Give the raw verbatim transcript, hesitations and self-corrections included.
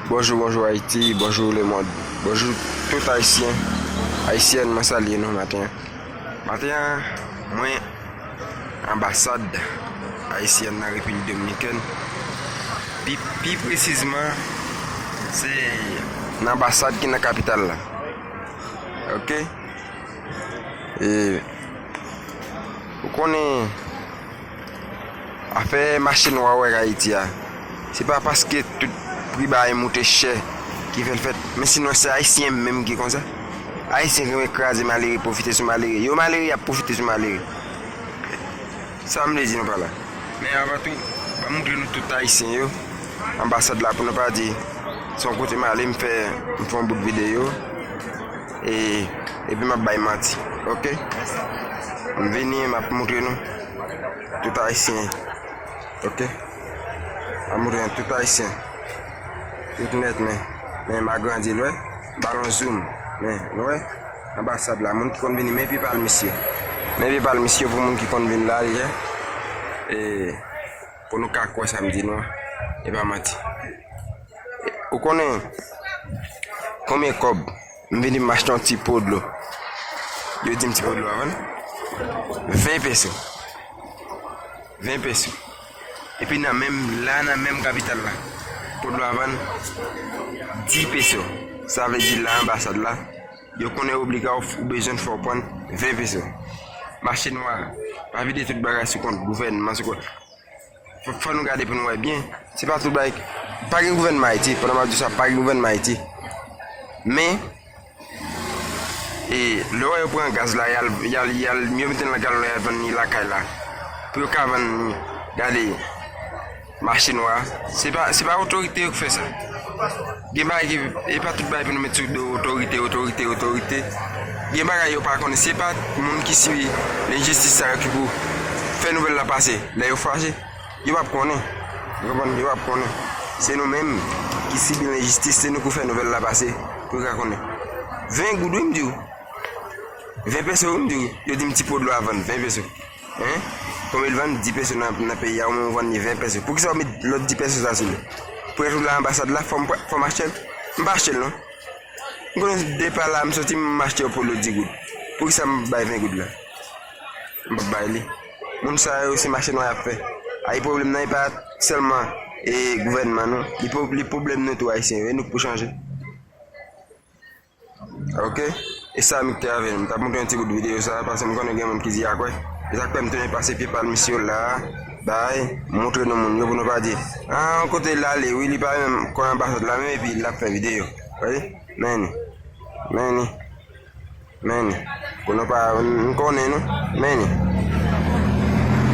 Bonjou, bonjou Ayiti, bonjou lemonn, bonjou tout Ayisyen, Ayisyèn, mwen salye nou maten an. Maten an, mwen anbasad ayisyèn nan Repiblik Dominikèn, pi, pi presizman, se nan anbasad ki nan kapital la. Oke? E, ou konnen, afè mache nwa ou wè Ayiti a, se pa paske tout pri bagay moute chè ki fè l fèt, men sinon se Ayisyen menm ki konsa. Ayisyen ki renmen kraze malere, pwofite sou malere. Yo malere, y ap pwofite sou malere. Sa m vle di nou pa la. Men avan tou, ban m montre nou tout Ayisyen yo, anbasad la, pou nou pa di se yon kote m ale, m fè, m fè yon bout videyo, e, epi m ap bay manti, oke? M vini, m ap montre nou tout Ayisyen, oke? M ap montre nou tout Ayisyen, tout nèt, men, men m agrandi l, wè, balon zoom, men, nou wè? Anbasad la, moun ki konn vini, men pye pal misye. Men pye pal misye pou moun ki konn vin la, li, e, pou nou ka kwè sa m di nou an. E pa manti. Ou konnen konbyen kòb m vini m achte yon ti po dlo? Yo di m ti po dlo a vann ven peso. Ven peso. Epi nan menm, la nan menm kapital la, po dlo a vann dis peso. Sa vle di la anbasad la, yo konnen obliga w, ou bezwen fè w pran ven peso. Mache nwa, pa vide tout bagay sou kont gouvènman, sou kont. Fò, fò nou gade pou nou wè byen. Se pa tout bagay. Pa gen gouvènman Ayiti, pandan m ap di sa, pa gen gouvènman Ayiti. Men, e, lè w wè yo pran gaz la, y al, y al, y al, yo mete l nan galon, y al vann li lakay la. Pou yo ka vann li, gade, mache nwa. Se pa, se pa otorite yo ki fè sa. Gen bagay ki, e pa tout bagay pou nou met sou do otorite, otorite, otorite. Gen bagay yo pa konnen. Se pa moun ki sibi lenjistis sa yo ki pou fè nouvèl la pase. Lè yo fache, yo p ap konnen. Ou konprann? Yo p ap konnen. Se nou menm ki sibi lenjistis, se nou ki fè nouvèl la pase pou yo ka konnen. Ven goud, wi, m di w. Ven peso, wi, m di w. Yo di m ti po dlo a vann ven peso. Hein? Konbyen l vann? Dis peso nan, nan peyi a, ou menm ou vann li ven peso. Poukisa ou met lòt dis peso sa sou li? Pou rete la anbasad la, fò m, fò m achte l? M pa achte l, non. M konnen depi la m soti, m achte yon polo dis goud. Poukisa m bay ven goud la? M p ap bay li. Moun sa yo, se mache nwa y ap fè. Ay, pwoblèm nan, e pa sèlman, e, gouvènman, non. Li pwo-, li pwoblèm nou tou, Ayisyen yo. E nou k pou chanje. Oke? E sa m te avè nou. M t ap montre yon ti bout videyo sa, paske m konnen gen moun ki di a kwè. E sa k fè m tounen pase pye pal misye yo la, bay, montre nou moun yo pou nou pa di, ah, yon kote l ale, wi, li pa menm kon anbasad la menm, epi l ap fè videyo. Wi? Men ni. Men ni. Men ni. Pou nou pa, n konnen nou. Men ni.